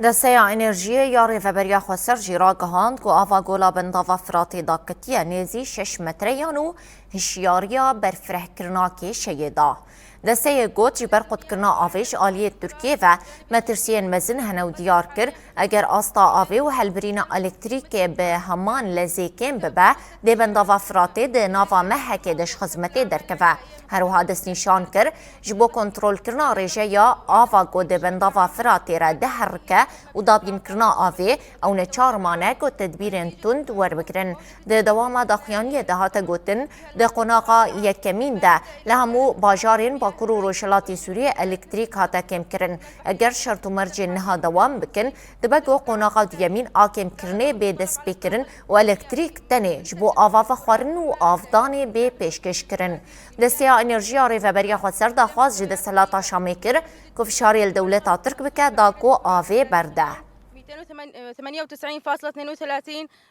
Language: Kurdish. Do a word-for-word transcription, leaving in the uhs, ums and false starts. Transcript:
Desteya Enerjiyê ya Rêveberiya Xweser jî ragihand ku ava gola bendava Firatê daketiye nêzî şeş metreyan û hişyariya berfirehkirina kêşeyê da. Desteyê got, ji ber qutkirina avê ji aliyê Tirkiyê ve metirsiyên mezin hene û diyar kir, eger asta avê û helbirîna elektrîkê bi heman lezê kêm bibe, dê bendava Firatê di nava mehekê de ji xizmetê derkeve. Her wiha destnîşan kir, ji bo kontrolkirina rêjeya ava ku di bendava Firatê re diherike û dabînkirina avê, ew neçar mane ku tedbîrên tund werbigirin. Di dewama daxuyaniyê de hate gotin, di qonaxa yekemîn de li hemû bajarên Bakur û Rojhilatê Sûriyê elektrîk hate kêmkirin. Eger şert û mercên niha dewam bikin, dibe ku qonaxa duyemîn a kêmkirinê bê destpêkirin û elektrîk tenê ji bo ava vexwarin û avdanê bê pêşkêşkirin. Desteya Enerjiya Rêveberiya Xweser daxwaz ji desthilata Şamê kir ku fişarê li dewleta Tirk bike da ku avê berde. ميتين وثمانية وتسعين فاصلة اثنين وثلاثين